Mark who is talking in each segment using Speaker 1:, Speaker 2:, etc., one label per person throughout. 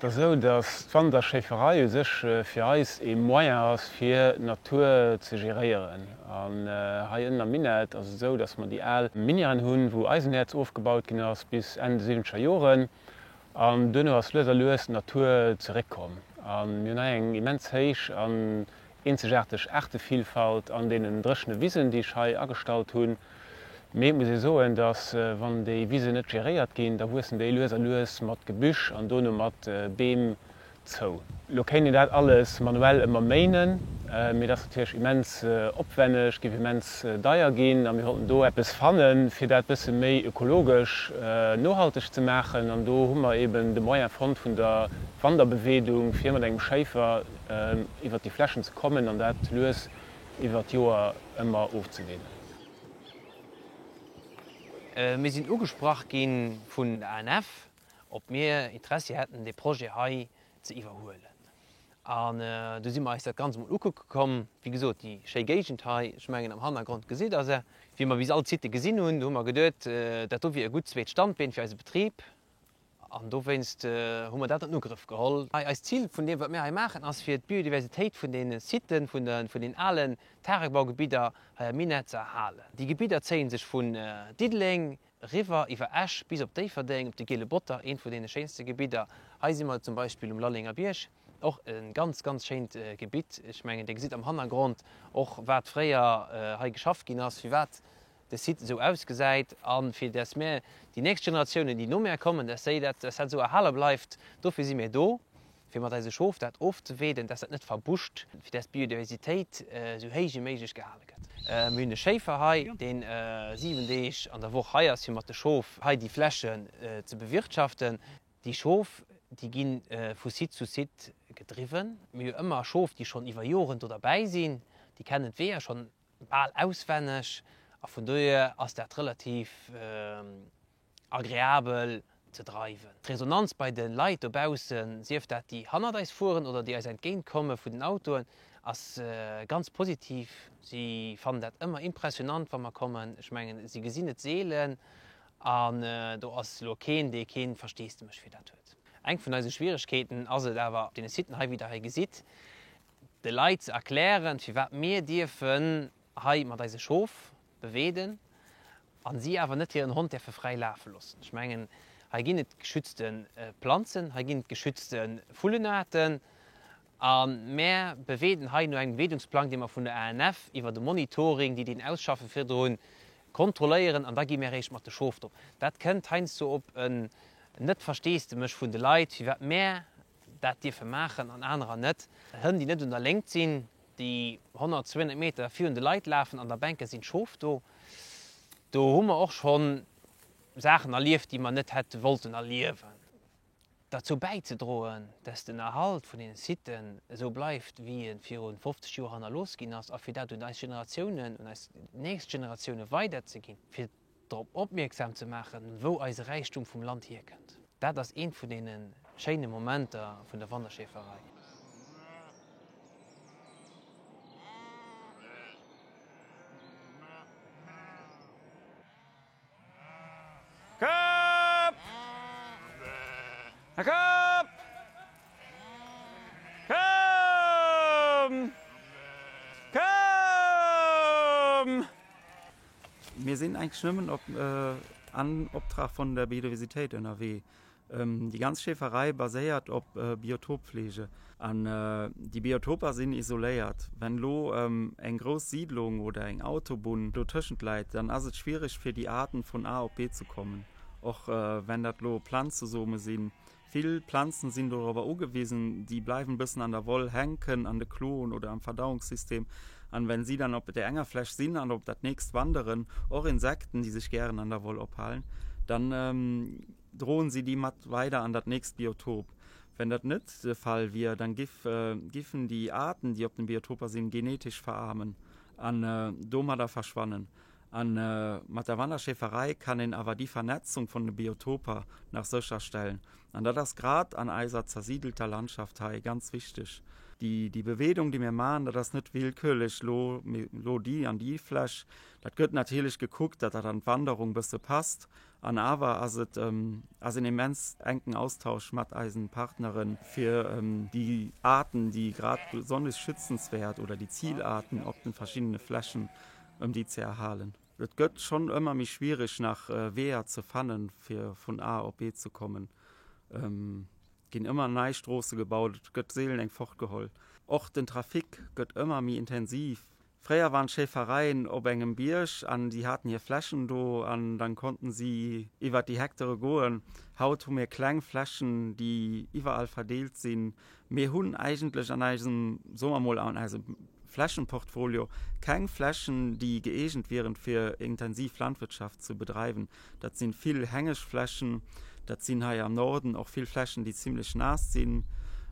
Speaker 1: Et ass esou, datt d'Wanderschéiferei u sech fir eis ee Moyen ass, fir d'Natur ze geréieren. An hei ënnen am Minett ass et esou, datt mer déi al Minièren hunn, wou Eisenäerz ofgebaut ginn ass bis Enn de siwwenzeger Joren. An duerno ass lues a lues d'Natur zeréckkomm. A mir hunn hei eng immens héich an eenzegaarteg Aartevillfalt an deenen dréchene Wisen, déi ech hei agestallt hunn. Mee et muss ee soen, datt wann déi Wisen net geréiert ginn, da wuessen déi lues a lues mat Gebüsch an dono mat Beem zou. Lo kéint een dat alles manuell ëmmer méinen, mee dat ass natierlech immens opwänneg, géif immens deier ginn a mir wollten do eppes fannen, fir dat bësse méi ökologesch nohalteg ze maachen. An do hu mer eben de Moyen fonnt vun der Wanderbeweedung, fir mat engem Schéifer iwwert déi Flächen ze kommen an dat lues iwwert d'Joer ëmmer ofzedeelen.
Speaker 2: Mir sinn ugesprach gi vun der ANF, ob mir Interessi hätten, dee Projet hei ze iwwerhuelen. An du si mer eis dat Ganzt emol ukucke komm. Wéi gesot, déi schéi Géigend hei, ech mengen am Hannergrond gesitt Der se. Wéi mer bis all d'Sitte gesinn hunn, du hu mer geduet, dat do wier e gutt zweet Standbeen fir eise Betrib. An dowéinst hu mer dat an Ugrëff geholl. Eist Zil vun deem, wat mir hei maachen, ass fir d'Biodiversitéit vun deene Siten, vun den alen Tagebaugebidder hei am Minett ze erhalen. Déi Gebidder zéie sech vun Diddeleng eriwwer iwwer Esch bis op Déifferdeng, op de Giele Botter, eent vun deene schéinste Gebidder. Hei si mer zum Beispill um Lallenger Bierg, och e ganz, ganz schéint Gebitt. Ech mengen, Dir gesitt am Hannergrond och, wat fréier hei geschafft ginn ass, firwat de Site esou ausgesäit a fir dass mir déi nächst Generatiounen, déi no mär kommen, dass déi dat, dass dat esou erhale bleift. Dofir si mir do, fir mat eise Schof dat ofzeweeden, dass dat net verbuscht, fir dass d'Biodiversitéit esou héich wéi méiglech gehale gëtt. Mir hunn e Schéifer hei, deen 7 Deeg an der Woch hei ass, fir mat de Schof hei déi Flächen ze bewirtschaften. Déi Schof, déi gi vu Site zu Site gedriwwen. Mir hu ëmmer Schof, déi schonn iwwer Joren do derbäi sinn, déi kennen d'Weeër schonn bal auswenneg a vun dohier ass dat relativ agreabel ze dreiwen. D'Resonanz bei de Leit dobaussen, sief dat déi hannert eis fueren oder déi eis entgéint komme vun den Autoen, ass ganz positiv. Si fannen dat ëmmer impressionant wa mer kommen. Ech mengen, si gesinn et seelen an do ass elo keen, dee kee Versteesdemech fir dat huet. Eng vun eise Schwieregkeeten ass et awer op deene Siten hei, wéi Der hei gesitt, de Leit ze erklären, firwat mir dierfen hei mat eise Schof beweeden a si awer net hiren Hond däerfe fräi lafe loossen. Ech mengen, hei ginn et geschützte Planzen, hei ginn et geschützte Vullenaarten a mär beweeden hei no engem Beweedungsplang, dee mer vun der ANF iwwer de Monitoring, déi deen ausschaffe virdrun, kontrolléieren an da gi mär eréischt mat de Schof drop. Dat kënnt heiansdo op en Net-Versteesdemech vun de Leit, firwat mär dat dierfe maachen an anerer net. Hënn, déi net un der Léngt sinn, déi 100, 200 Meter virun de Leit lafen, an der Bänke sinn d'Schof do. Do hu mer och scho Saachen erlieft, déi mer net hätte wollten erliewen. Derzou bäizedroen, dass den Erhalt vun deene Siten esou bleift, wéi e viru 50 Joer hannerlooss ginn ass, a fir dat un eis Generatiounen, un eis nächst Generatioune weiderzeginn, fir drop opmierksam ze maachen, wou eise Räichtum vum Land hierkënnt. Dat ass eent vun deene schéine Momenter vun der Wanderschäferei.
Speaker 3: Kap! Kap! Komm! Komm!
Speaker 4: Mir sinn eigentlech nëmmen op an Optrag vun der Biodiversitéit ënnerwee. Déi ganz Schäferei baséiert op Biotoppflege. An déi Biotoper sinn isoléiert. Wenn elo eng grouss Siedlung oder eng Autobunn dotëschent läit, dann ass et schwierig fir déi Aarten vun A op B ze kommen. Och wenn dat elo Planzesome sinn, Vill Planzen sinn dorobber ugewisen, déi bleiwen bëssen an der Woll hänken, an de Kloen oder am Verdauungssystem. An wenn si dann op der enger Fläch sinn an op dat nächst wanderen, och Insekten, déi sech gären an der Woll ophalen, dann droen si déi mat weider an dat nächst Biotop. Wenn dat net de Fall wier, dann giff giffen déi Aarten, déi op den Biotoper sinn, genetesch verarmen an domadder verschwannen. A mat der Wanderschäferei kann een awer déi Vernetzung vun de Biotoper nach sécherstellen. An dat ass grad an eiser zersiedelter Landschaft hei ganz wichteg. Déi, déi Beweedung, déi mir maachen, dat ass net willkürlech, lo, lo déi an déi Fläch. Dat gëtt natierlech gekuckt, datt dat an d'Wanderung bësse passt. An awer ass et, ass en immens enken Austausch mat eisen Partneren, fir déi Aarten, déi grad besonnesch schützenswäert oder déi Zilaarten op den verschiddene Flächen, ëm déi ze erhalen. Et gëtt schonn ëmmer méi schwierig nach Weeër ze fannen, fir vun A op B ze kommen. Ginn ëmmer nei Stroosse gebaut, et gëtt seelen eng fortgeholl. Och den Trafic gëtt ëmmer méi intensiv. Fréier waren d'Schäfereien op engem Bierg an déi haten hir Flächen do an dann konnten si iwwert déi Hektare goen. Haut hu mir kleng Flächen, déi iwwerall verdeelt sinn. Mir hunn eigentlech an eisem, soe mer mol, an eisem Flächenportfolio keng Flächen, déi gëeegent wieren, fir intensiv Landwirtschaft ze bedreiwen. Dat sinn vill hängeg Flächen, dat sinn hei am Norden och vill Flächen, déi zimlech naass sinn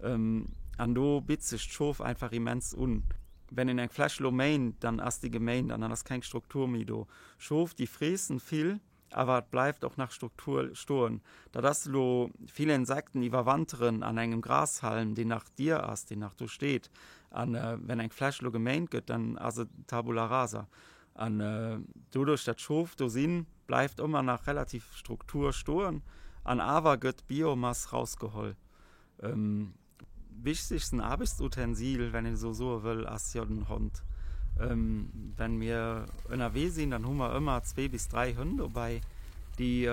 Speaker 4: an do bitt sech d'Schof einfach immens un. Wenn een eng Fläch lo méint, dann ass déi geméint an dann ass keng Struktur méi do. Schof, déi freessen vill, awer et bleift och nach Struktur stoen. Dat ass elo vill Insekten iwwerwanteren an engem Grashalm, deen nach dier ass, deen nach do steet. An wenn eng Fläch lo geméint gëtt, dann ass et Tabula rasa. An doduerch, dat d'Schof do sinn, bleift ëmmer nach relativ Struktur stoen an awer gëtt Biomass rausgeholl. Wichtegsten Aarbechtsutensil, wenn een esou soe wëll, ass jo den Hond. Wenn mir ënnerwee sinn, dann hu mer ëmmer zwee bis dräi Hënn dobäi, déi,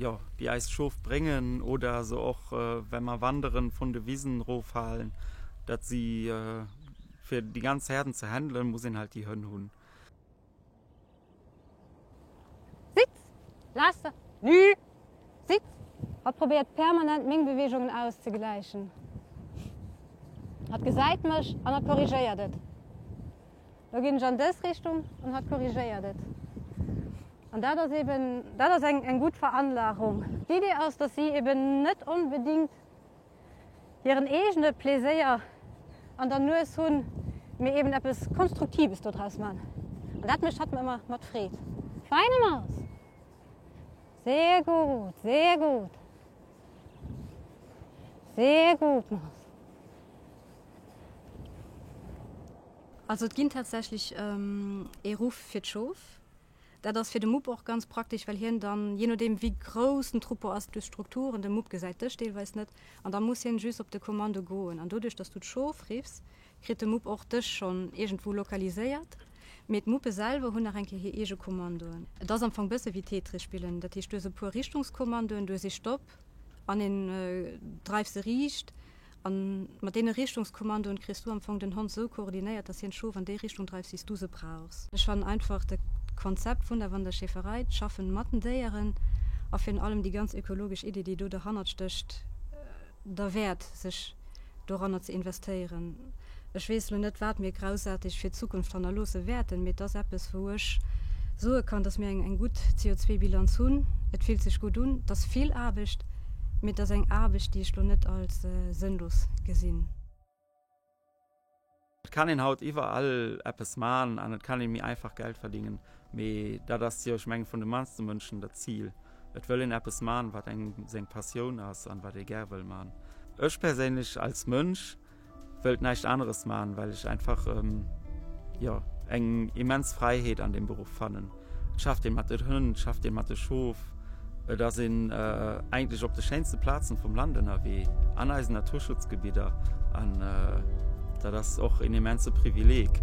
Speaker 4: jo, déi eis d'Schof bréngen oder se och, wenn mer wanderen, vun de Wisen erofhalen. Dat si, fir déi ganz Herden ze handelen, muss een halt déi Hënn hunn.
Speaker 5: Sitz! Lasse! Nü! Sitz! Hatt probéiert permanent meng Beweegungen auszegläichen. Hatt gesäit mech an hatt korrigéiert et. Lo ginn ech an dës Richtung an hatt korrigéiert et. An dat ass eben, dat ass eng, eng gutt Veranlagung. D'Idee ass, dass si eben net onbedingt hiren eegene Pleséier an der Nues hunn, mee eben eppes Konstruktives dodraus man. An dat mécht hatt mer ëmmer mat Freed. Feine Maus! Sehr gut, sehr gut. Sehr gut, Maus.
Speaker 6: Also et ginn tatsächlech ee Ruff fir d'Schof. Dat ass fir de Mupp och ganz praktesch, well hien dann, jee nodeem wéi grouss den Troupeau ass, duerch d'Strukturen, de Mupp gesäit dech deelweis net, an da muss hien just op de Kommando goen. An doduerch, dass du d'Schof riffs, kritt de Mupp och dech schonn iergendwou lokaliséiert. Mee d'Muppe selwer hunn nach eng Kéier hir eege Kommandoen. Et ass am Fong bësse wéi Tetris spillen, dat heescht, du hues e puer Richtungskommandoen, du hues ee Stopp an een dreif se riicht. An mat deene Richtungskommandoen kriss du am Fong den Hond sou koordinéiert, dass hien d'Schof an déi Richtung dreift, wéi s du se brauchs. Ech fannen einfach dat Konzept vun der Wanderschäferei, d'Schaffen mat den Déieren a virun allem déi ganz ökologesch Iddi, déi do derhannert stécht, derwäert, sech doranner ze investéieren. Ech weess elo net, wat mir groussaarteg fir d'Zukunft hannerloosse wäerten, mee et ass eppes, wou ech soe kann, dass mir eng gutt CO2-Bilanz hunn. Et fillt sech gutt un. Et ass vill Aarbecht, mee et ass eng Aarbecht, déi ech elo net als sënnlos gesinn.
Speaker 4: Et kann een haut iwwerall eppes man an et kann een méi einfach Geld verdingen, mee dat ass jo, ech mengen, vun de mannste Mënschen dat Zil. Et wëll een eppes man, wat engem seng Passioun ass an wat ee gär wëll man. Ech perséinlech als Mënsch wëllt näischt aneres man, well ech einfach jo eng immens Fräiheet an deem Beruff fannen. Et schafft een mat den Hënn, et schafft een mat de Schof, et ass een eigentlech op de schéinste Plazen vum Land ënnerwee, an eisen Naturschutzgebidder an dat ass och en immense Privileg.